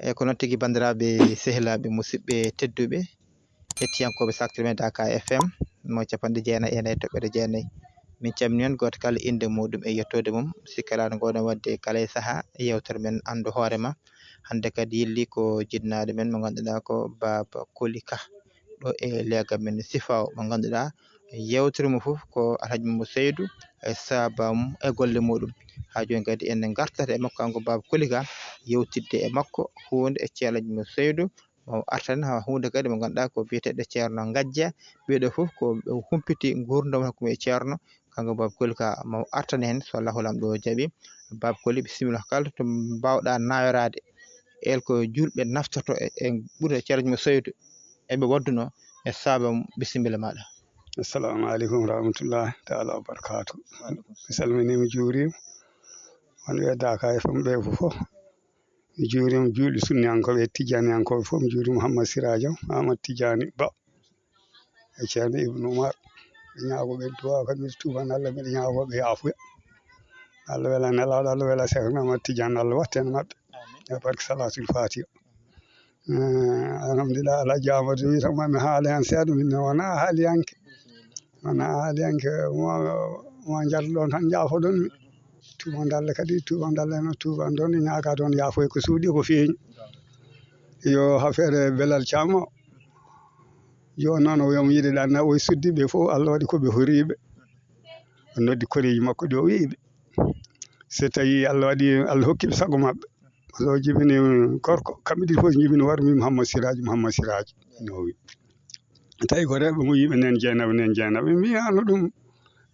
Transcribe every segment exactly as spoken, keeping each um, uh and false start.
Eeyi, ko noon tigi, banndiraaɓe, sehilaaɓe, musidɓe tedduɓe, hettiyankooɓe Saktiri men Daaka F M, mo capanɗe jeenayi e nayi toɓɓere jeenayi. Min calmini on gooto kala innde muuɗum e yettoode mum. Sikki alaa, no ngoɗon waɗde kala e sahaa, yeewtere men Anndu Hoore Ma. Hannde kadi yilli ko jinnaaɗo men mo ngannduɗaa ko Baaba Koli Ka, ɗo e leegal men Sifaaw, mo ngannduɗaa yeewtere mum fof ko Alhaji Mamadou Seydou e saaba mum e golle muuɗum. Haa jooni kadi en ngartat e makko, kanko Baaba Koli Ka, yewtidde e makko huunde e ceerno Alhaji Mamadou Seydou. Mo artan haa huunde kadi mo ngannduɗaa ko biyeteeɗo Ceerno Ngajja. Ɓeeɗo fof ko ɓe humpiti nguurndam hakkunde e ceerno. Kanko Baaba Koli Ka mo artan heen, so Allahu Laamɗo jaɓi. Baaba Koli, bisimilla, kala to mbaawɗaa nayoraade, el ko juulɓe naftoto e, e ɓure ceerno Alhaji Mamadou Seydou eɓe waɗduno e saaba mum. Bisimilla maaɗa. Assalamu aleykum wa rahmatullahi taala wa barakaatu. Mi salminiima, mi juuriima. On ɓe Daaka F M ɓe fof. Mi juuriima juulɓe sunniyankooɓe e tijjaniyankooɓe fof. Mi juuriima Mouhammad Sirajo, Amadou Tijjani Ba e ceerno Ibnu Umar. Miɗo ñaagoo ɓe duwaaw, kadi miɗo tuuban Allah, miɗo ñaagoo ɓe yaafuya. Allah wela Nelaaɗo, Allah wela Seex Ahmad Tijaan, Allah watta heen maɓɓe. E barke Salaatul Faatiha. Eh, alhamdulillah, Alhaji Amadou wi tan mami haala heen seeɗa, min wonaa haaliyanke. Wonaa haaliyanke, mo, mo njarɗo ɗon tan njaafoɗon mi. Tuuban Allah kadi, tuuban Allah no tuuban ɗon, e ñaagaa ɗon yaafoy ko suuɗi, ko feeñi. Yo affaire Belal Caam o, jooni noon o wiya mo yiɗi ɗan na, o suddi ɓe fof, Allah waɗi ko ɓe horiiɓe. O noddi koreeji makko ɗi, o wi'i ɓe, so tawi Allah waɗi, Allah hokki ɓe sago maɓɓe, so jibini gorko, kamɓe ɗiɗi fof jibini, war mi Mouhammad Siraji, Mouhammad Siraji, no o wi'i. Tawi ko rewɓe mo yiɓe nen Jeynaba, nen Jeynaba. Ɓe mbiyaano ɗum,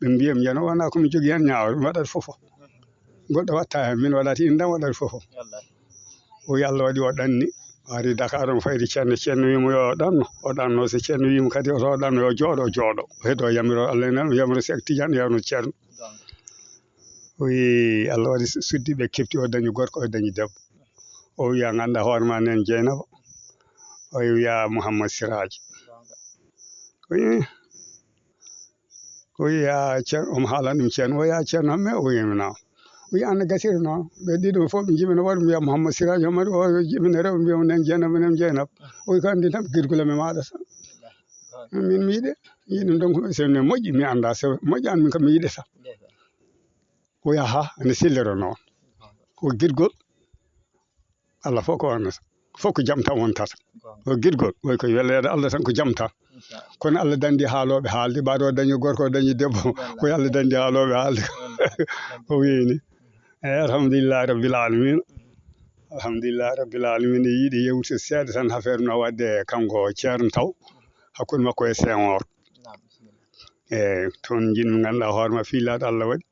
ɓe mbiya mi jano wona ko mi jogii heen ñaawre, mi waɗat fof fof. Goɗɗo watta heen, min waɗat indam, waɗat fof fof. O wi Allah waɗi o ɗanni, o ari Dakar, omo fayri ceerno, ceerno wi mo yo ɗanno, o ɗanno. So ceerno wi mo kadi oto o ɗanno, yo jooɗo, o jooɗo. O heɗo yamiro Allah, nan o yamiro Seek Tijaan, yamiro ceerno. O wi Allah waɗi suddi, ɓe kefti, o dañi gorko, o dañi debbo. O wiya, ngannda hoore ma nen Jeynaba. O wiya Mouhammad Siraji. O wi, o wiya ceerno, omo haalan ɗum ceerno. O wiya ceerno, hamme? O wiya mi naam. O wiya an gasiri noon. Ɓe ɗiɗo fof ɓe jibina, waɗi mbiya Mouhammad Siraji Omar, o jibina rewɓe mbiya mo nen Jeynaba, nen Jeynaba. O wi ko anndi tan girgule mi maaɗa sa. Min mi yiɗe, yiɗi donc so ne moƴƴi mi annda, so moƴƴani min kam mi yiɗe sa. O wiya ha, ene sellira noon. Ko girgol. Allah fof ko wonnata, fof ko jam tan wontata. O girgol, woy ko weleede Allah tan ko jam tan. Kono Allah dandi haalooɓe haalde, ɓaaɗo dañi gorko, o dañi debbo, ko Allah dandi haalooɓe haalde. O wiyi ni. Eyi, alhamdulillahi rabbil alamin. Alhamdulillahi rabbil alamin. E yiɗi yewtude seeɗa tan affaire no waɗde kanko ceerno taw, hakkunde makko e Senghor. Eyi, toon njiɗmi ngannduɗaa hoore ma fiilaaɗo Allah waɗi.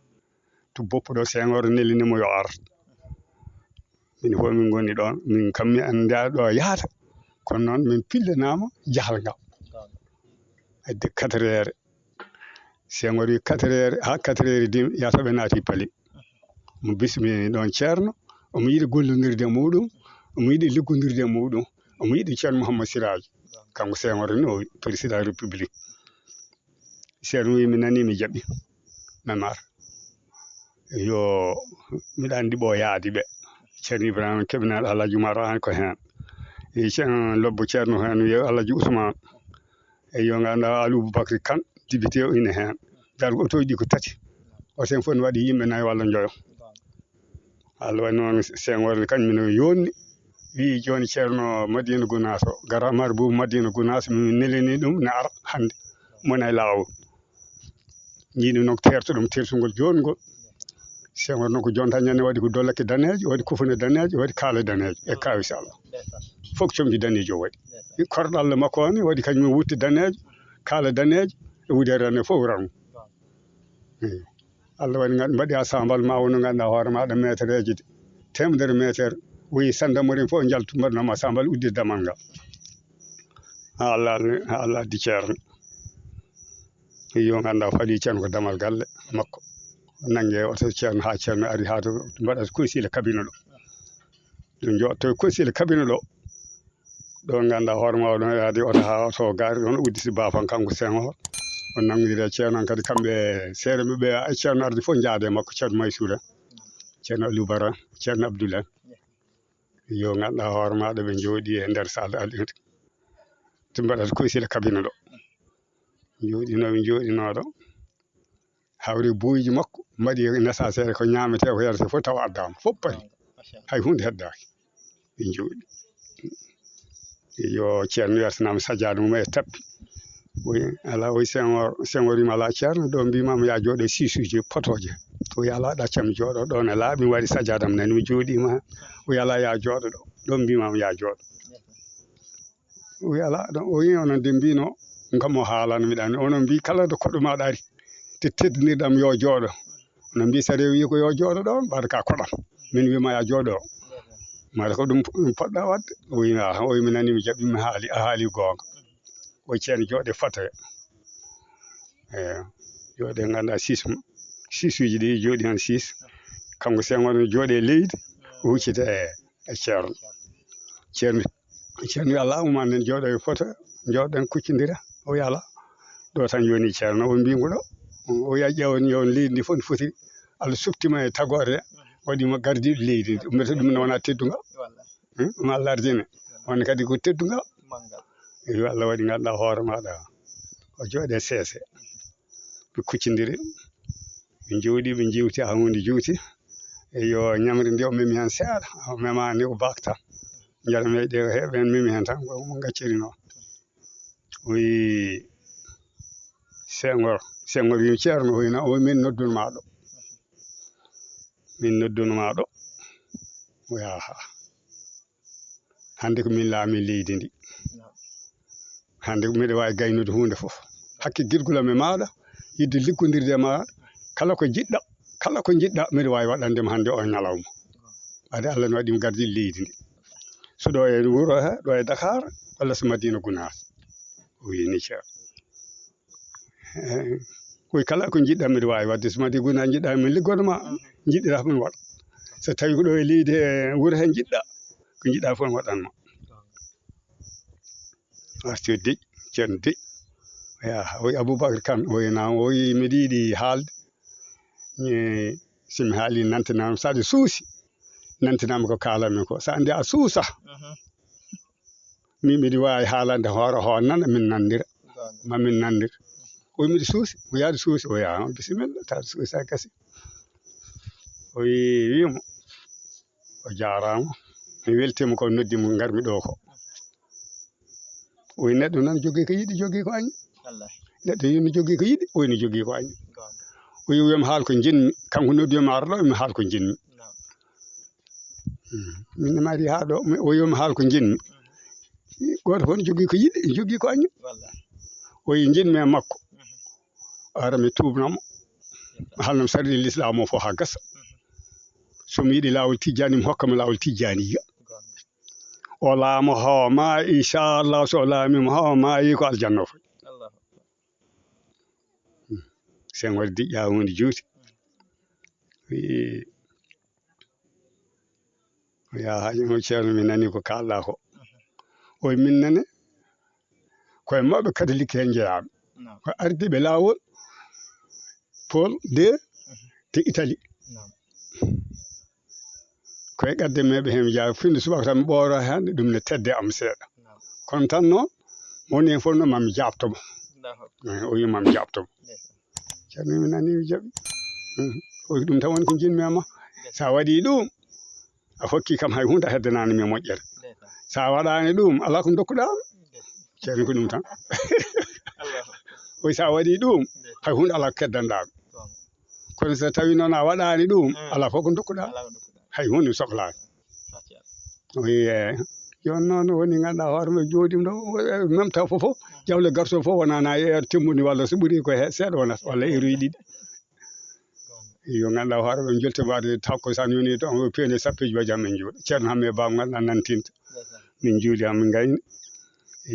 To boppuɗo Senghor nelini mo yo ar. Min fof min ngoni ɗon, min kam mi anndaa ɗo yahata. Kono noon min pillanaama jahal ngal. Hedde quatre heures. Senghor wi quatre heures, haa quatre heures et demi, yahata ɓe naati pali. Mo bismini ɗon ceerno, omo yiɗi gollondirde e muɗum, omo yiɗi liggondirde e muɗum, omo yiɗi ceerno Mouhammad Siraji. Kanko Senghor ni o président république. Ceerno wi mi nani, mi jaɓi. Memar. Yo, miɗa anndi ɓo yaadi ɓe. Ceerno Ibrahima Kebinal, Alhaji Umar an ko heen. E Ceerno Lobbo Ceerno heen, yo Alhaji Ousmane. E yo ngannda Aliou Boubacry Kane, député o ine heen. Dargo otoji ɗi ko tati. Oto heen fof ne waɗi yimɓe nayo walla njoyo. Allah waɗi noon Senghor ne kañum ne yonni. Wi'i jooni Ceerno Madina Gunaas o, gara Mar Buubu Madina Gunaas, mi nelini ɗum ne ara hannde. Mona e laawol. Njiɗmi noon ko teerto ɗum, teertugol jooni ngol. Senghor noon ko jonta ñande waɗi ko dollake daneejo, waɗi kufune daneejo, waɗi kaala daneejo e kawis Allah. Fof ko comci daneejo o waɗi. Korɗo Allah makko o ne waɗi kañum wutte daneejo, kaala daneejo e wudere daneejo fof rangu. Eyi. Allah waɗi ngal mbaɗi assemble ma wonu ngannduɗaa hoore maaɗa metereeji de, teemedere meter, o yi sandamori fof njaltu mbaɗnoma assemble udde damal ngal. Haa Allah, haa Allah addi ceerno. Yo ngannduɗaa faɗi ceerno ko damal galle makko. Nannge oto ceerno haa ceerno ari haa to mbaɗata koysile kabine ɗo. Ɗum jooɗto koysile kabine ɗo. Ɗo ngannduɗaa hoore ma oɗon yaadi oto haa oto gaari ɗon udditi baafan kanko Senghor. O nanngondiri e ceerno an kadi kamɓe seere ɓe ɓe ceerno ardi fof njaade makko ceerno Maysuura. Ceerno Aliou Bara, ceerno Abdoulaye. Yo ngannduɗaa hoore maaɗa ɓe njooɗi e nder salle alɗirde. Ɓe mbaɗata koysila kabine ɗo. Njooɗinooɓe njooɗinooɗo. Hawri buuji makko, mbaɗi nécessaire ko ñaametee, ko yaretee fof tawa addaama, fof pari. Hay huunde heddaaki. Ɓe njooɗi. Yo ceerno wertanaama sajjaada mum e tappi. Oyi, alaa, oyi Senghor, Senghor wiima alaa ceerno, ɗo mbiimaama yaa jooɗo e siisuuji potooje. Oyi alaa, ɗaccam jooɗo ɗo ne laaɓi, mi waɗi sajjaada am nani, mi jooɗiima. Oyi alaa, yaa jooɗo ɗo, ɗo mbiimaama yaa jooɗo. Oyi alaa, ɗo, oyi onon de mbiino, kam o haalano miɗa anndi. Onon mbii kala ɗo koɗo maaɗa ari, te teddinirɗam yo jooɗo. Onon mbii so rewi ko yo jooɗo ɗoon, mbaɗa ka koɗam. Min wiima yaa jooɗo. Mbaɗa ko ɗum, ɗum poɗɗa waɗde. Oyi, aha, oyi mi nani mi jaɓi, mi haali, a haali goonga. O ceerno jooɗe fota. Eeyi, jooɗe ngannduɗaa sis, sisuuji ɗi jooɗi heen sis. Kanko Senghor no jooɗe leydi, huccita e, e ceerno. Ceerno, ceerno wiya alaa, uman nen jooɗo e fota, jooɗoɗen kuccondira. O wiya alaa. Ɗo tan yoni ceerno, o mbii ngu ɗo. O wiya ƴeewen yo leydi ndi fof ndi fotiri. Allah suɓtiima e tagoore, waɗiima gardiiɗo leydi ndi. Ummata ɗum ne wona teddungal. Hmm? Ɗum Allah ardine. Wonde kadi ko teddungal. Yo Allah waɗi ngannduɗaa hoore maaɗa. O jooɗe seese. Ɓe kuccondiri. Ɓe njooɗi, ɓe njeewti haa huunde juuti. E yo ñamri ndi o memi heen seeɗa. O memaani ko bakta. Njaram e ɗe heeɓe heen memi heen tan ko mo ngacciri noon. Oyi Senghor. Senghor wiimi ceerno, oyi na, oyi min noddun maa ɗo. Min noddun maa ɗo. Oyi aha. Hannde ko min laami leydi ndi. Hannde ko miɗo waawi gaynude huunde fof. Hakke girgula me maaɗa, yidde liggondirde e maaɗa, kala ko njiɗɗa, kala ko njiɗɗa, miɗo waawi waɗande ma hannde o ñalawma. Ɓade Allah no waɗi mi gardiiɗo leydi ndi. So ɗo e wuro he, ɗo e Dakar, walla so Madina Gunaas. O wiyi ni ceerno. Eh, koye kala ko njiɗɗa mbiɗa waawi waɗde. So Madina Gunaas njiɗɗa min liggodo ma, njiɗɗira min waɗa. So tawi ko ɗo e leydi he wuro he njiɗɗa, ko njiɗɗa fof mi waɗan ma. Arti o deƴƴi, ceerno deƴƴi. O wiya, o wiyi Aboubacar Kane, o wiyi naam, o wiyi mbiɗa yiɗi haalde. Eh, so mi haali nantinama, so aɗa suusi, nantinama ko kaalanmi ko. So a anndi a suusa, min mbiɗa waawi haalande hoore ho nana, min nanndira. Ma min nanndira. O wiyi mbiɗa suusi, o yaade suusi, o wiya bisimilla, taade suusi a gasi. O wiyi, wiyi mo, o jaaraama, mi weltiima ko noddi mo ngarmi ɗo ko. O wiyi neɗɗo noon jogii ko yiɗi, jogii ko añi. Neɗɗo yino jogii ko yiɗi, o yino jogii ko añi. O wiyi, wiyi mi haal ko njiɗmi, kanko noddi mi ara ɗo, mi haal ko njiɗmi. Min maari haa ɗo, mi, o wiyi mi haal ko njiɗmi. Gooto fof ne jogii ko yiɗi, jogii ko añi. O wiyi njiɗmi e makko. Ara mi tuubna mo. Haalnam sarɗi lislaam o fof haa gasa. So mi yiɗi laawol tijjaani, mi hokka mo laawol tijjaaniya. O laamo hawa ma, inchallah, so o laamiima hawa ma, yi ko aljanna o fayi. Allahu Akbar. Sen waɗi diƴƴa huunde juuti. Wiyi, o wiya, "Haji mo ceerno, mi nani ko kaalɗa ko." O wiyi, "Min nane, koye maɓɓe katolik he njeyaaɓe. Ko ardiiɓe laawol Paul deux to Italie. Koye ɓadde meeɓe heen mi jaa, findi subaka tan mi ɓoora heen, ɗum ne tedde am seeɗa. Kono tan noon, woni heen fof noon mami jaabto mo." Eh, o wiyi mami jaabto mo. Ceerno mi nani mi jaɓi. Mhm. O wiyi ɗum tan woni ko njiɗmi e ma. So a waɗi ɗum, a hokki kam hay huunde a heddanaani mi moƴƴere. So a waɗaani ɗum, alaa ko ndokkuɗaa am. Ceerno ko ɗum tan. O wiyi so a waɗi ɗum, hay huunde alaa ko keddanɗaa am. Kono so tawi noon a waɗaani ɗum, alaa fof ko ndokkuɗaa. Hay huunde mi sohlaani. O wiyi, eh, jooni noon woni ngannduɗaa hoore mum jooɗiima ɗo, même temps fof, fof, jawle garto fof wonana e heure timmude walla so ɓuri ko he seeɗa wonata, walla heure uji ɗiɗi. Yo ngannduɗaa hoore mum jolte mbaɗe takkusaan yoni ɗon, o piyone sappo e joyi jam en jooɗo. Ceerno Hamme Ba ngannduɗaa nantinta. Min njuuli haa min ngayni.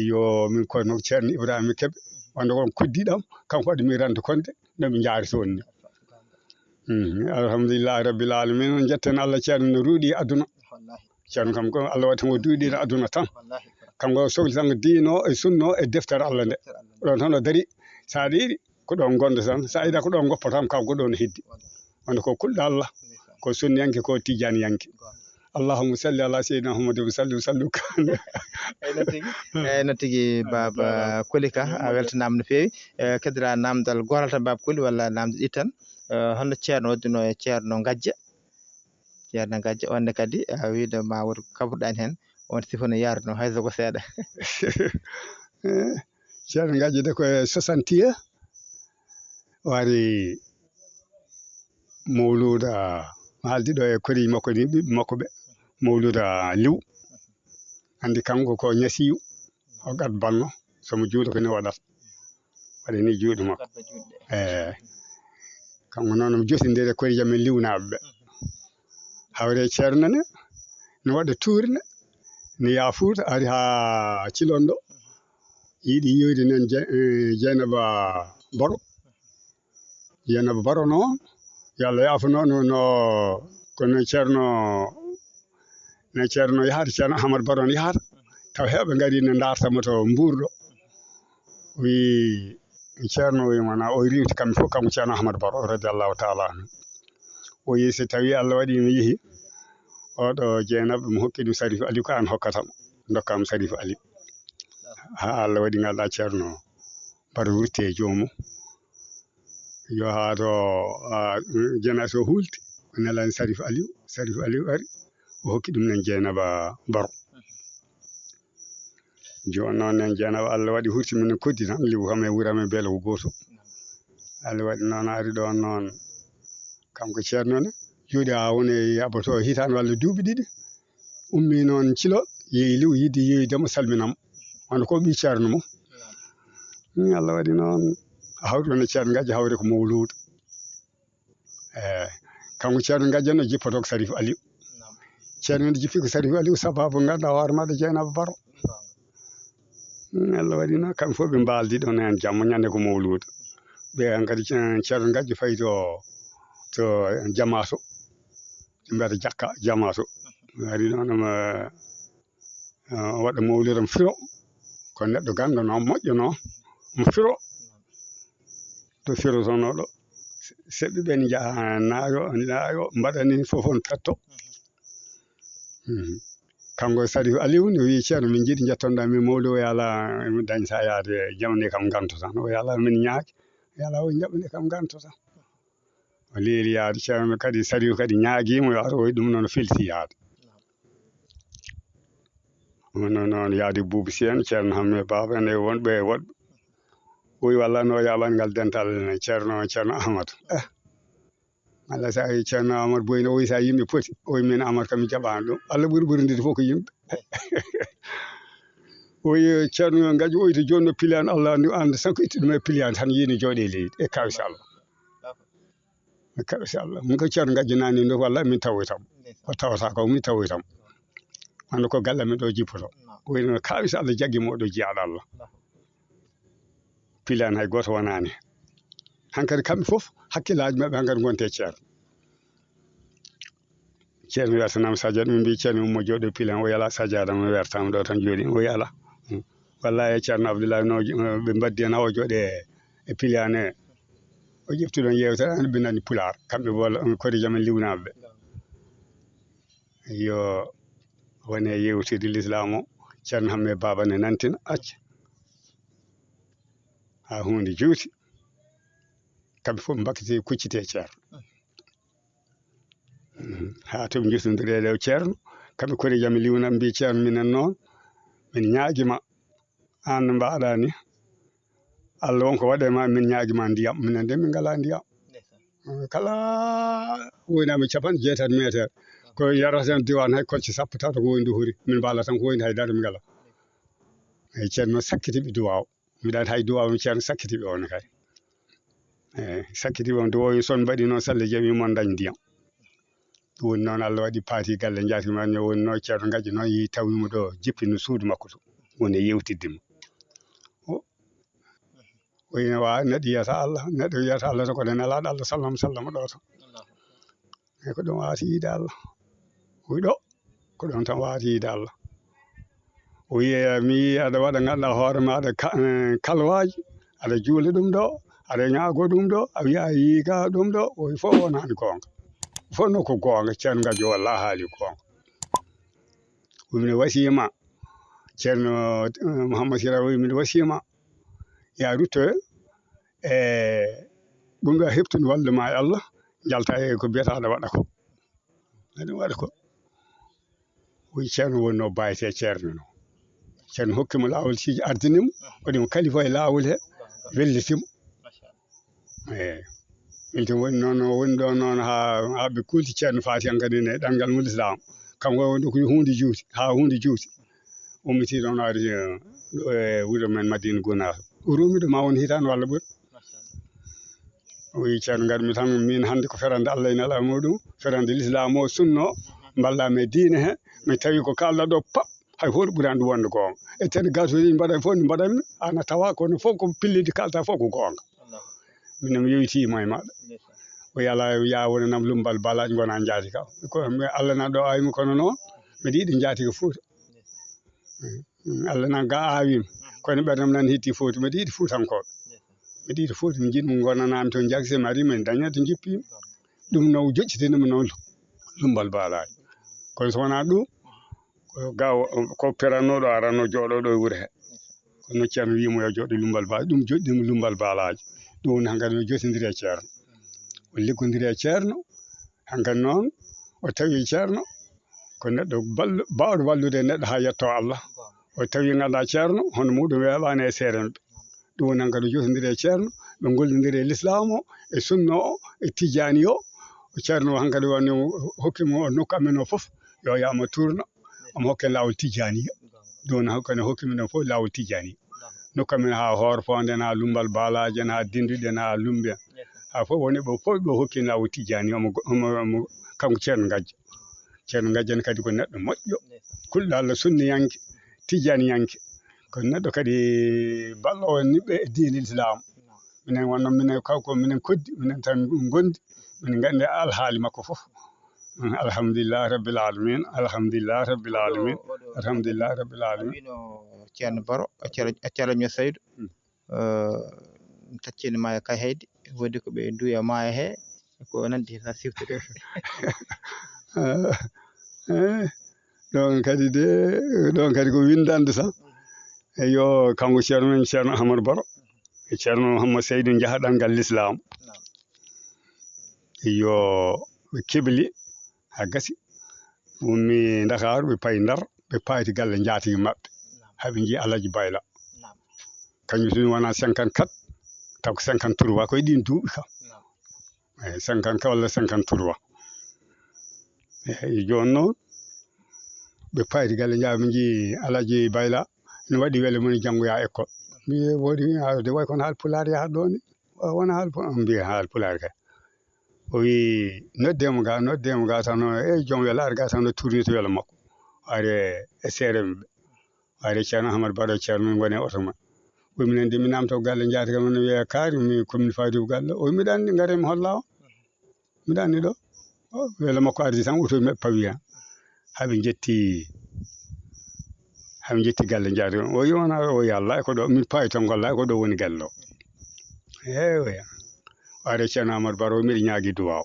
Yo min kono Ceerno Ibrahima Kebe, wonde on koddiiɗo am, kanko waɗi mi rende konde, no ɓe njaari toon ni. Mhm. Alhamdulillahi Rabbil Alamina. On njetten Allah, Ceerno no ruuɗi aduna. Ceerno kam ko Allah waɗi mo duuɗiiɗo aduna tan. Kanko o sohli tan ko diino e sunno e deftere Allah nde. Ɗon tan o dari. So aɗa yiɗi ko ɗon ngonɗo tan. So a yiɗaa ko ɗon ngoppa tan, kanko ɗon heddi. Wonde ko kulɗo Allah, ko sunniyanke, ko tijaniyanke. Allahumma salli ala sayyidina Muhammad wa sallim, sallu kan. Eyi, noon tigi. Eyi, noon tigi, Baaba Koli Ka, a weltanaama no feewi. Eh, keddora naamndal gootal tan, Baaba Koli, walla naamnde ɗiɗi tan. Eh, holno Ceerno waɗduno e Ceerno Ngajja? Ceerno Ngajja, on ne kadi, a wiide ma woto ko kaɓruɗaa heen, on sifa no yaarno, hay so ko seeɗa. Eh, Ceerno Ngajja de ko e soixante et un, o ari mawluuda, haaldi ɗo e koriijo makko ni, ɓiɓɓe makko ɓe, mawluuda liw. Anndi kanko ko ñasiyu, o gat banno, so mo juuɗo ko ni waɗata. Waɗi ni juuɗe makko. Eyi. Kanko noon omo jotindiri e koriijo men liwnaaɓe ɓe. Hawre Ceerno ne, no waɗa tuurne, no yaha Fuuta, ari haa Cilon ɗo. Yiɗi yiyoyde nen Je-, eh, Jeynaba Baro. Jeynaba Baro noon, yo Allah yaafo noon, no, no, kono Ceerno, no Ceerno yahata, Ceerno Ahmad Baro no yahata. Taw heewɓe ngari ne ndaarta mo to Mbuur ɗo. Wi Ceerno, wi mana o riiwti kamɓe fof, kanko Ceerno Ahmad Baro, radiyallahu taala anhu. O yi so tawi Allah waɗi mi yehi, oɗo Jeynaba mo hokki ɗum Sarif Aliou, ko an hokkata mo, ndokka mo Sarif Aliou. Haa Allah waɗi ngal ɗa Ceerno Baro wurti e joomum. Yo haa to, a, Jeynaba so hulti, o nelani Sarif Aliou, Sarif Aliou ari, o hokki ɗum nen Jeynaba Baro. Jooni noon nen Jeynaba, Allah waɗi hurti min koddi tan, liw kam e wuro amen beele ko gooto. Allah waɗi noon ari ɗoon noon, kanko Ceerno ne, jooɗi haa woni yaɓoto hitaande walla duuɓi ɗiɗi. Ummi noon Cilo, yehi liw, yiɗi yehi demo salminam. Wano ko ɓii Ceerno mo. Hmm, Allah waɗi noon, hawri ɗoon e Ceerno Ngajja, hawri ko mawluuda. Eh, kanko Ceerno Ngajja no jippoto ko Sarif Aliou. Ceerno no jippi ko Sarif Aliou, sababu ngannduɗaa hoore maɗa Jeynaba Baro. Hmm, Allah waɗi noon, kamɓe fof ɓe mbaaldi ɗoon heen jamma, ñande ko mawluuda. Ɓe hankadi Ce-, Ceerno Ngajja fayi to, to Jamaaso. Ɓe mbiyata Jakka Jamaaso. Ari noon, omo, eh, o waɗa mawluuda, omo firo. Ko neɗɗo ganndo noon, moƴƴo noon, omo firo. To firotonoo ɗo, se-, seɓɓe ɓen njaha naayo, naayo, mbaɗani fof on petto. Mhm. Kanko Sarif Aliou ne wiyi, "Ceerno, min njiɗi njettonɗaa min mawluuda, o yaala, min dañta yaade, jamani kam nganto tan." O yaala, min ñaagi, o yaala, o jaɓani kam nganto tan. O leeli yaade, Ceerno kadi, Sarif kadi ñaagii mo, yo ar, o wiyi ɗum noon o felti yaade. Hono noon yaade Buubu Seen, Ceerno Hamme Baaba, ene e wonɓe e woɗɓe. O wiyi, "Walla no yaaɓani ngal dental Ceerno, Ceerno Ahmad." Eh, Allah sa yi Ceerno Ahmad Boyne, o wiyi, "Sa yimɓe poti." O wiyi, "Min Ahmad kam mi jaɓaani ɗum. Allah ɓuri ɓurndide fof ko yimɓe." O wiyi, "Ceerno Ngajja, o wiyi to jooni no piliyaan, Allah anndi, anndi tan ko itti ɗum e piliyaan tan, yiini jooɗe leydi." E kawsi Allah. Kaɓe si Allah. Min ko Ceerno Ngajja nani ɗo, wallahi min tawoytam. Ko tawata ko min tawoytam. Wano ko galle amen ɗo jippoto. Ko woni no kaɓe si Allah jaggi mo ɗo jiyaaɗo Allah. Pilaani hay gooto wonaani. Hankadi kamɓe fof hakkillaaji maɓɓe hankadi ngonte e Ceerno. Ceerno wertanama sajada, min mbi Ceerno mo jooɗo pilan, o yala sajada mo wertama ɗo tan jooɗi, o yala. Wallahi Ceerno Abdoulaye no ɓe mbaddi hen hawa jooɗe e pilan he. O ƴefti ɗon yewtere, an ɓe nani Pulaar. Kamɓe walla on kori jaman liwnaaɓe ɓe. Yo wone yewtide l'islam o, Ceerno Hamme Baaba ne nantina, acca. Ha huunde juuti. Kamɓe fof mbakkiti kuccite Ceerno. Haa to ɓe njottondireede e Ceerno, kamɓe kori jaman liwnaaɓe mbi Ceerno minen noon, min ñaagi ma. Aan no mbaɗa ni, Allah won ko waɗe ma, min ñaagi ma ndiyam, minen de min ngalaa ndiyam. Kala woni amen capanɗe jeetati meeteer, ko yarata en diwaan hay kolce sappo tawata ko woni ndu hori, min mbaala tan ko woni hay dara min ngalaa. Eyi, Ceerno sakkiti ɓe duwaaw. Mbiɗa anndi hay duwaaw no Ceerno sakkiti ɓe on kay. Eyi, sakkiti ɓe on duwaaw, son mbaɗi noon, salla jaɓi mon dañ ndiyam. Ɗum woni noon Allah waɗi paati galle njaati ma, no woni noon Ceerno Ngajja noon yehi tawi mo ɗo, jippi no suudu makko to, woni e yewtidde mo. O, o ina waawi, neɗɗo yiyata Allah, neɗɗo yiyata Allah tan ko nde nelaaɗo Allah sallam sallam ɗo tan. Eyi, ko ɗum wawata yiide Allah. Wiɗo, ko ɗum tan wawata yiide Allah. O wiye, mi yii aɗa waɗa, ganduɗa hoore ma, aɗa ka-, eh, kalwaji, aɗa juula ɗum ɗo, aɗa ñaago ɗum ɗo, a wiya a yiiga ɗum ɗo, o wi fof wonani goonga. Fof no ko goonga, Ceerno Ngajjo wallahi haali goonga. Wii miɗo wasiyima. Ceerno, eh, Mouhammad Sira wii miɗo wasiyima. Yaa ruttoyo e ɓumɓe a heɓtude wallude ma e Allah, njalta e ko mbiyataɗo waɗa ko. Aɗa waɗa ko. Wii ceerno wonno bayte ceerno no. Ceerno hokki mo laawol siiji ardini mo, waɗi mo kalifa e laawol he, welliti mo. Eeyi. Welliti mo woni noon, woni ɗoon noon haa, haa ɓe kulti ceerno faati hankadi e ɗanngal mo lislaam. Kanko woni ko huunde juuti, haa huunde juuti. Ummiti ɗoon ari, eh, ɗo e wuro men Madina Gunaas. O ruumi ɗo ma won hitaande walla ɓuri. O wii ceerno ngarmi tan min hannde ko ferande Allah e Nelaaɗo muɗum, ferande lislaam o, sunna o, mballa mi e diine he, mi tawi ko kaalɗa ɗo pap, hay huunde ɓuraani ɗum wonde goonga. E tene gasuuji mbaɗan fof, ɗi mbaɗanmi, ana tawa kono fof ko pillidi kaalta fof ko goonga. Minen mi yowitiima e maɗa. O yala ya wona nam lumbal balaji ngona njaati kam. Ko mi Allah na ɗo awmi kono noon, mbiɗa yiɗi njaati ko Fuuta. Mm, Allah nan ga awim. Kono ɓernam nan hitti Fuuta. Mbiɗa yiɗi Fuutankooɓe. Mbiɗa yiɗi Fuuta. Mi jiɗi mo gonanami toon jagse mi ari min daña to jippimi. Ɗum no joƴƴitini mo noon lumbal balaji. Kono so wonaa ɗum, ko gaw ko perannoɗo aranno jooɗoɗo e wuro he. Kono ceerno wiimo yo jooɗo lumbal balaji. Ɗum joƴƴini mo lumbal balaji. Ɗum woni hankadi no jotindiri e ceerno. O liggodiri e ceerno. Hankadi noon o tawi ceerno ko neɗɗo ballo, baawɗo wallude neɗɗo haa yettoo Allah. O tawi nganndaa ceerno hono muɗum weeɓaani e seerenɓe. Ɗum woni hankadi o jotondiri e ceerno, ɓe ngollondiri e lislaam o, e sunna o, e tijjaani o. O ceerno o hankadi woni hokki mo nokku amen o fof, yo yaama tuurno, omo hokken laawol tijjaani. Ɗum woni hankadi hokki min o fof laawol tijjaani. Nokku amen haa Hoor Foonden, haa Lummbal Baalaajen, haa Dinduɗen, haa Lummbe. Haa fof woni ɓe fof ɓe hokki laawol tijjaani, omo, omo, omo, kanko ceerno Ngajja. Ceerno Ngajja ne kadi ko neɗɗo moƴƴo, kulɗo Allah, sunniyanke, tijjaaniyanke. Ko neɗɗo kadi balloowo niɓɓe e diine Lislaam. Minen wonno minen kawko minen koddi, minen tan ngondi, minen nganndi alhaali makko fof. Alhamdulillah rabbil alamin, alhamdulillah rabbil alamin, alhamdulillah rabbil alamin. Wino ceerno Baro, ceerno, ceerno Saydu. Mm. Eh, taccini maayo kay haydi, woodi ko ɓe duya maayo he, ko nandi hen siwtude. Eh, ɗon kadi de, ɗon kadi ko windande tan. Eyo, kanko ceerno men, ceerno Amadou Baro, e ceerno Mouhammad Seydou Njaha ɗanngal Lislaam. Naam. Eyo, ɓe kebli, haa gasi. Ɓe ummi Ndakaaru, ɓe payi Ndar, ɓe payti galle njaatigi maɓɓe. Naam. Haa ɓe njiyi Alhaji Bayla. Naam. Kañum tun wona cinquante-quatre, taw ko cinquante-trois, ko e ɗin duuɓi kam. Naam. Eyi, cinquante-quatre walla cinquante-trois. Eyi, jooni noon, ɓe payti galle njaha, ɓe njiyi Alhaji Bayla, no waɗi wele mum janngoya école. Mbiye woodi, a, de way kono haal pulaar yaha ɗo ni. Wa-, wona haal pu-, mbiye haal pulaar kay. O wi, "Nodde mo ga, nodde mo ga tan, o, e joom welo ar ga tan, o tourni to welo makko." Are e seere ɓe. Are ceerno Ahmad Baro, ceerno min ngoni e oto ma. O wi, "Minen de mi namto galle njaati kam, no wiya kaari, mi commune Fadiouth galle." O wi, "Miɗa anndi, ngare mi holla on. Miɗa anndi ɗo." O, welo makko ardi tan, oto maɓɓe pawi hen. Haa ɓe njetti, haa ɓe njetti galle njaati. O wi, "Wona o, ya Allah, ko ɗo min pawi tan golla, ko ɗo woni galle o." Eewa. Are ceerno Amadou Baro, miɗo ñaagi duwaaw.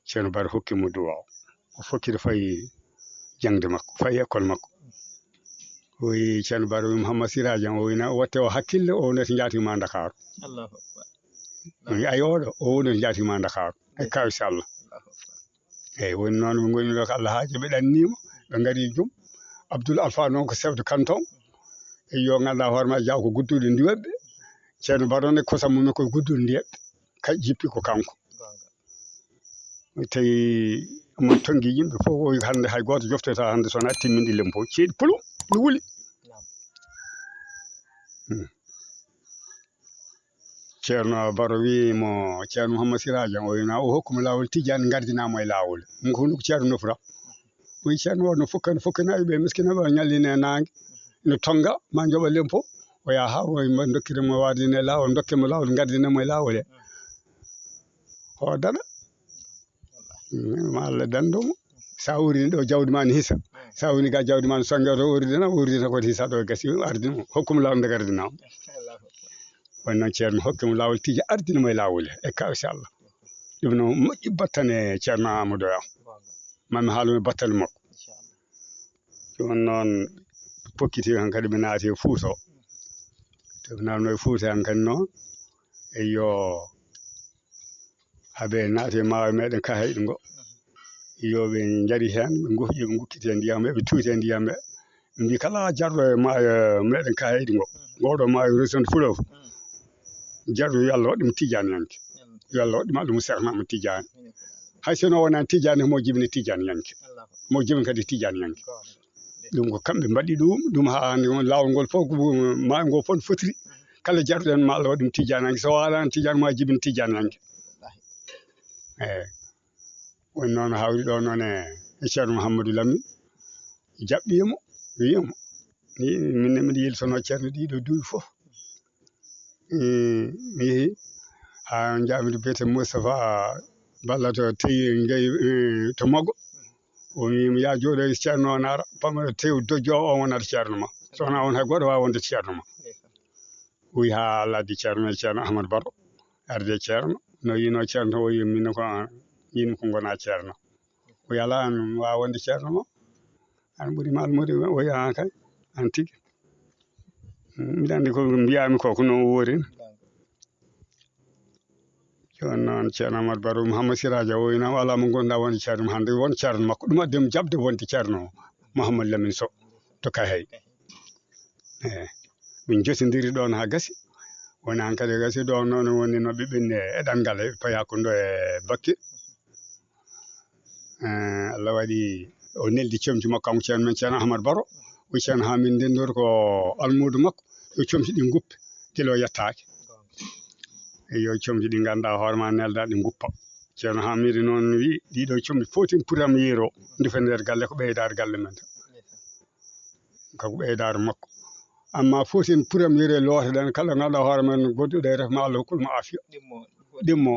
Ceerno Baro hokki mo duwaaw. O fokkiti fayi jaŋde makko, fayi école makko. O wi ceerno Baro, wi Mouhammad Sirajan, o wi na watte o hakkille, o wonata njaati ma Ndakaaru. Allahu Akbar. O wi, "Ayo oɗo, o wonata njaati ma Ndakaaru." E kaw, inchallah. Allahu Akbar. Eyi, woni noon ɓe ngoni ɗo ko Allah haaji, ɓe ɗannima, ɓe ngari e jum. Abdoul Alpha noon ko chef de canton. E yo nganndu hoore ma jaw ko gudduɗo ndiweɓɓe. Ceerno Baro ne kosam mum ko gudduɗo ndiweɓɓe. Ka jippi ko kanko. Tawi omo tongi yimɓe fof, o wi hannde hay gooto joftata hannde so wonaa timminɗi lempo. Ceeɗi pulum, no wuli. Naam. Hmm. Ceerno Baro wi mo, Ceerno Mouhammad Sirajan, o wi na o hokku mo laawol tijjaani, ngardinaa mo e laawol. Ɗum ko hunde ko ceerno nofra. O wi ceerno o no fukka, no fukka nayi ɓe miskina ɓe, o ñallina e naange. No tonga, ma njoɓa lempo, o yaha, o wi mo dokkire mo waadine laawol, dokke mo laawol, ngardine mo e laawol he. O dana. Mm, ma Allah danndo mo. Sa wurini ɗo, jawdi ma ne hisa. Sa woni ga, jawdi ma ne sonnge, to wuridina, wuridina ko hisa ɗo, gasi, ardin mo. Hokku mo laawol nde gardina o. Woni noon ceerno hokki mo laawol tigi, ardini mo e laawol he. E ka, inchallah. Ɗum no moƴƴi battane ceerno Amadou Yam. Mami haalu mo battane makko. Ɗum noon pokkiti hankadi ɓe naati e Fuuta o. To ɓe naatno e Fuuta hankadi noon, e yo habe naati e maayo meɗen Kahayɗi ngo. Yo ɓe njari heen, ɓe ngohƴi, ɓe ngokkiti heen ndiyam, ɓe tuuti heen ndiyam, ɓe mbi kala jarɗo e maayo meɗen Kahayɗi ngo. Ngoɗo maayo resonde fleuve. Jarɗo yo Allah waɗ ɗum tijjaniyanke. Yo Allah waɗ ɗum alɗum Seex Ahmad Tijjaani. Hay so no wonani tijjani mo jibini tijjaniyanke. Mo jibini kadi tijjaniyanke. Ɗum ko kamɓe mbaɗi ɗum, ɗum haa hannde on laawol ngol fof ko maayo ngo fof no fotiri. Kala jarɗo en ma Allah waɗ ɗum tijjaniyanke. So waalani tijjani ma jibini tijjaniyanke. Eeyi. Woni noon hawri ɗo noon e, e Ceerno Mouhamadou Lamine. Jaɓɓiimo, wiimo. Ni min ne miɗo yeltono Ceerno ɗiɗo duuɓi fof. Eh, mi yehi haa njaamiɗo biyetee Moustapha Balla to Teyi Ngey, eh, to Mogo. O wiimi, "Yaa jooɗo e Ceerno o naara, pamɗo tew dojjo o, o wonata Ceerno ma. So wonaa on hay gooto waawa wonde Ceerno ma." O wi haa Allah addi Ceerno e Ceerno Ahmad Baro. Arde Ceerno, no yino Ceerno to o wi min ko an, min ko ngona Ceerno. O wi alaa an waawa wonde Ceerno ma. An ɓuri ma almuudo o wi an kay, an tigi. Mbiɗa anndi ko mbiyaami ko, ko noon woori. Jooni noon Ceerno Ahmad Baro Mouhammad Siraja o wi noon alaa mo ngonɗa wonde Ceerno ma hannde won Ceerno makko. Ɗum addi mo jaɓde wonde Ceerno Mouhammad Lamine Sow to Kahay. Eeyi. Min jotindiri ɗoon haa gasi. Woni aan kadi gasi ɗoon noon woni no ɓe ɓenni e ɗanngal e Payakundo e Bakke. Eh, Allah waɗi o neldi comci makko kanko Ceerno men Ceerno Ahmad Baro. O Ceerno haa min ndenndori ko almuudo makko. Yo comci ɗi nguppe gila o yettaaki. E yo comci ɗi ngannduɗaa hoore ma nelda ɗi nguppa. Ceerno Hamidou noon wi ɗiɗo comci fof tin pour am yeero ndufe nder galle ko ɓeydaare galle men. Kanko ɓeydaare makko. Amma fof sen pour am yere looteɗen kala ganduɗa hoore men goɗɗuɗo e ref ma Allah hokkul mo afiya. Ɗimmo. Ɗimmo.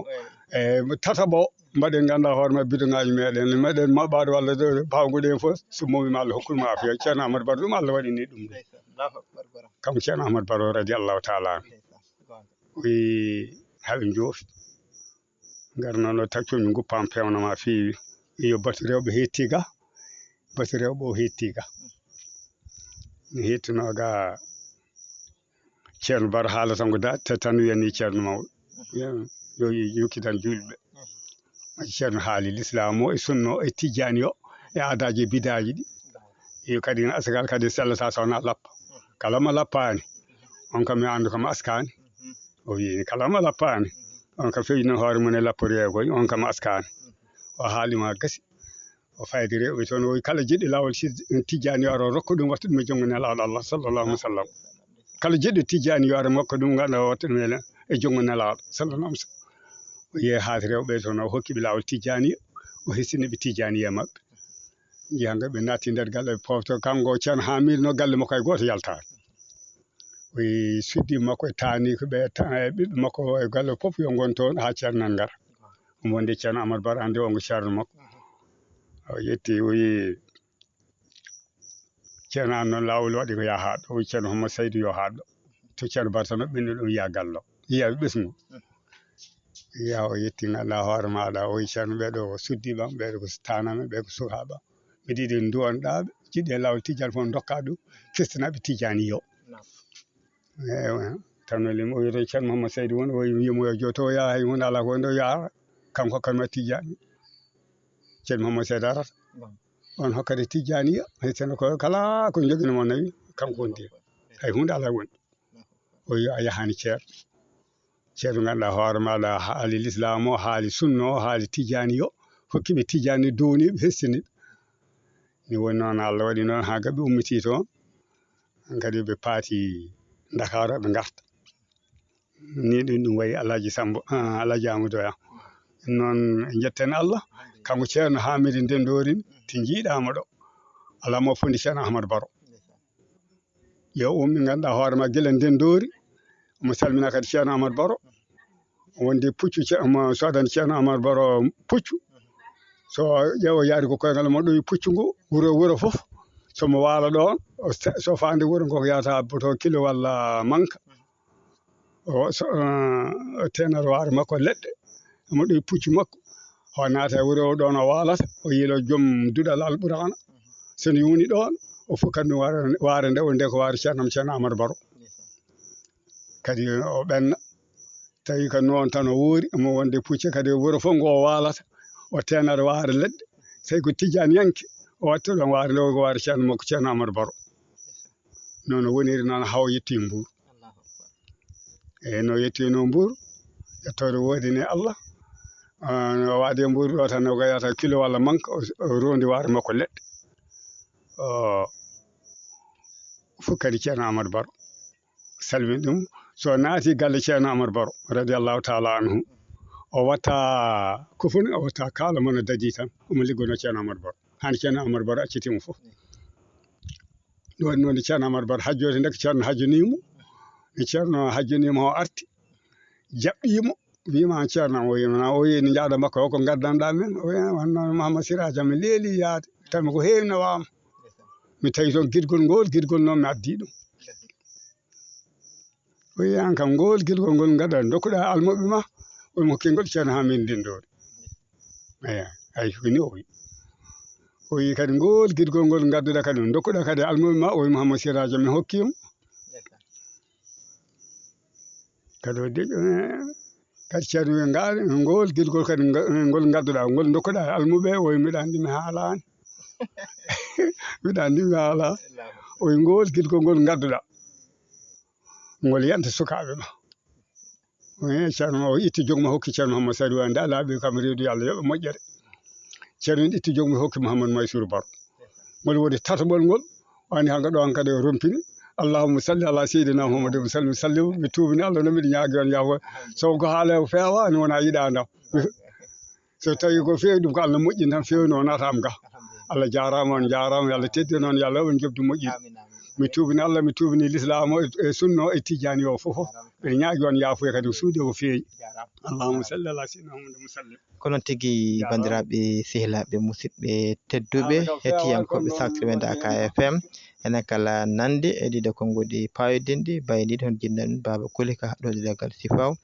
Eyi. E tataɓo mbaɗen ganduɗa hoore men bidongaji meɗen, meɗen maɓɓade walla pawguɗen fof so mowi ma Allah hokkul mo afiya. Ceerno Amadou Baro ɗum Allah waɗini ɗum ɗum. Ndeysaan. Allahu Akbar, Baro. Kanko Ceerno Amadou Baro radiyallahu taala anhu. Ndeysaan. Goonga. Wi haɓe joofi. Ngar noon o taccumi guppam pewnoma feewi. Iyo batu rewɓe hetti ga, batu rewɓe o hetti ga. Mi hettuno ga Ceerno Baro haalata ngo da te tan wiyani Ceerno mawɗo. Yo yokkitan julɓe. Ceerno haali lislaam o e sunno o e tijjaani o e aadaaji e bidaaji ɗi. Iyo kadi asgal kadi sellata so wona lappa. Kala mo lappaani on kam mi anndu kam askaani. O wiyi kala mo lappaani on kam fewjino hoore mum e lapporeegoy on kam askaani. O haali ma gasi. O fayde rewɓe toon o wi kala jiɗɗo laawol si-, tijjaani yo aro rokko ɗum watta ɗum e junngo nelaaɗo Allah sallallahu alaihi wasallam. Kala jiɗɗo tijjaani yo aro rokko ɗum ngannduɗaa watta ɗum e, e junngo nelaaɗo sallallahu alaihi wasallam. O yehi haati rewɓe toon o hokki ɓe laawol tijjaani o hissini ɓe tijjaani e maɓɓe. Njiya nga ɓe naatti nder galle ɓe pofto kanko Ceerno Hamidou no galle makko hay gooto yaltaani. O yehi suddi makko e taani ko ɓe ta-, e ɓiɓɓe makko e galle fof yo ngon toon haa Ceerno nan ngara. Omo wondi Ceerno Amadou Baro anndi o ngo Ceerno makko. O yetti o yehi Ceerno an noon laawol waɗi ko yaha haɗɗo o Ceerno Homo Saydu yo haɗɗo. To Ceerno Baro tan o ɓenni ɗum yiya gallo yiya ɓesngu. Yiya o yetti ngannduɗaa hoore maaɗa o Ceerno ɓeɗo ko suddiɓam ɓeɗo ko taname ɓe ko sukaɓam. Mbiɗa yiɗi duwanɗaɓe jiɗɗo e laawol tijjani fof dokka ɗum kestinaɓe tijjani yo. Ewa tan no lim o wiyete Ceerno Mahamad Seydi won o wiimo yo jooto o yaha hay hunde ala ko wonde o yaha kanko hokkatma tijjani. Ceerno Mahamad Seydi arata on hokkata tijjani yo hay seno ko kala ko joginoma nawi kanko wondi hay hunde ala woni. O wi a yahani ceerno. Ceerno ganduɗa hoore maɗa haali lislaam o haali sunna o haali tijjani yo hokkiɓe tijjani downiɓe hestiniɓe. Ni woni noon Allah waɗi noon ha gaɓe ummiti toon kadi ɓe paati Ndakaaru ɓe garta. Ni ɗum ɗum wayi Alhaji Sambo, ah, Alhaji Amadou Oya. Noon en jetten Allah kanko Ceerno Hamidou Ndendori to jiiɗama ɗo. Alaa mo fondi Ceerno Ahmad Baro. Yo ummi ganduɗa hoore ma gila Ndendori. Omo salmina kadi Ceerno Ahmad Baro. Wondi puccu Ce-, omo sodani Ceerno Ahmad Baro puccu. So ƴeewa yaari ko koyngal mo ɗowi puccu ngu wuro wuro fof. Somo waala ɗon o se-, so faande wuro ngo ko yahata boto kilo walla manka. O so, eh, tenor waare makko leɗɗe. Omo ɗowi puccu makko. O naata e wuro o ɗon o waalata. O yiilo joom duɗal Alqur'aana. So ndi woni ɗon O fof kadi mi waare nde, o nde ko waare Ceerno am, Ceerno Amadou Baro. Kadi o ɓenna. Tawi ko noon tan o woori, omo wonde pucce kadi e wuro fof ngo o waalata, o teenata waare leɗɗe. Tawi ko tijjaaniyanke, o watta ɗoon waare nde, o ko waare Ceerno makko, Ceerno Amadou Baro. Noon o woniri noon haa o yettii Mbuur. Eeyi, no yettii no Mbuur, yettoore woodani Allah. Ah, no waade e Mbuur ɗo tan, o gayata kilo walla manque, o, o rondi waare makko leɗɗe. O, fof kadi Ceerno Amadou Baro. Salmini ɗum. So naati galle Ceerno Amadou Baro, radiyallahu taala anhu, o watta kofoni, o watta kaala mo no dadi tan, omo liggono Ceerno Amadou Baro. Hande Ceerno Amadou Baro acciti mo fof. Ɗum waɗi noon Ceerno Amadou Baro hajjoode nde ko Ceerno hajjoni mo. Nde Ceerno hajjoni mo, o arti, jaɓɓi mo, wiima, "An Ceerno am," o wiima, "na o wiyi ni njaada makko o, ko ngaddanɗa men?" O wiima, "Wonno Mouhammad Siraja mi leeli yaade, tan ko heewi nawaama. Mi tawi toon girgol ngol, girgol noon mi addi ɗum." O wiyi, "An kam ngol girgol ngol ngadda, dokkuɗa almuɓɓe ma, on mo kingol Ceerno Hamidou Ndindoori." Eeyi, ay, ko ni o wiyi. O wiyi kadi, "Ngol girgol ngol ngadduɗa kadi, dokkuɗa kadi almuɓɓe ma," o wiyi, "Mouhammad Siraja mi hokki mo." Kadi o deƴƴo, eh, kadi Ceerno wiyi, "Ngal, ngol girgol kadi nga-, ngol ngadduɗa, ngol dokkuɗa almuɓɓe," o wiyi, "Mbiɗa anndi mi haalaani." "Mbiɗa anndi mi haalaani." O wiyi, "Ngol girgol ngol ngadduɗa, ngol yanta sukaaɓe ma." O wiyi, Ceerno o itti jogo ma hokki Ceerno Mouhammad Saliou, "Nda laaɓi kam reedu yo Allah yoɓe moƴƴere." Ceerno itti jogo ma hokki Mouhammad Mansour Baro. Ngol woni tataɓol ngol, wani hanga ɗo hankadi o rompini. "Allahumma salli ala sayyidina Muhammadin wa sallim, sallim." Mi tuubini Allah no mbiɗa ñaagi on yaafo. So ko haala o feewaani wona yiɗaande am. So tawi ko feewi ɗum ko Allah moƴƴini tan feewni o naata am ga. Allah jaaraama, on jaaraama, yo Allah teddin on, yo Allah waɗ on joɓdi moƴƴi. Mi tuubini Allah, mi tuubini Lislaam o e, e sunna o e Tijjaani o fof. Mbiɗa ñaagi on yaafuya kadi o suuɗi o feewi. Allahumma salli ala sayyidina Muhammadin wa sallim. Ko noon tigi, bandiraaɓe, sehilaaɓe, musidɓe tedduɓe, hettiyankooɓe Saftirɓe Daaka F M, enen kala nande e ɗiɗo konnguɗi paayodinɗi, mbayniiɗi hono jinnaɗum Baaba Koli ka ɗo e daggal Sifaw.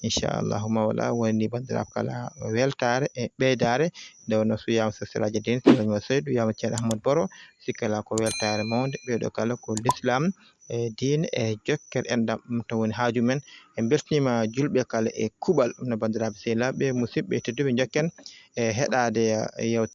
Inchallahu Mawla, woni bandiraaɓe kala weltaare e ɓeydaare, nde wonno so wiyaama Seydi Siraaji Diin, Seydi Alima Seydu, wiyaama Ceerno Ahmad Boro, sikkala ko weltaare mawnde, ɓeeɗo kala ko Lislaam, e diine, e jokkere enɗam, ɗum tan woni haaju men. En mbeltaniima juulɓe kala e kuuɓal, no bandiraaɓe sehilaaɓe, musidɓe tedduɓe, njokken e heɗaade, e, yeewtere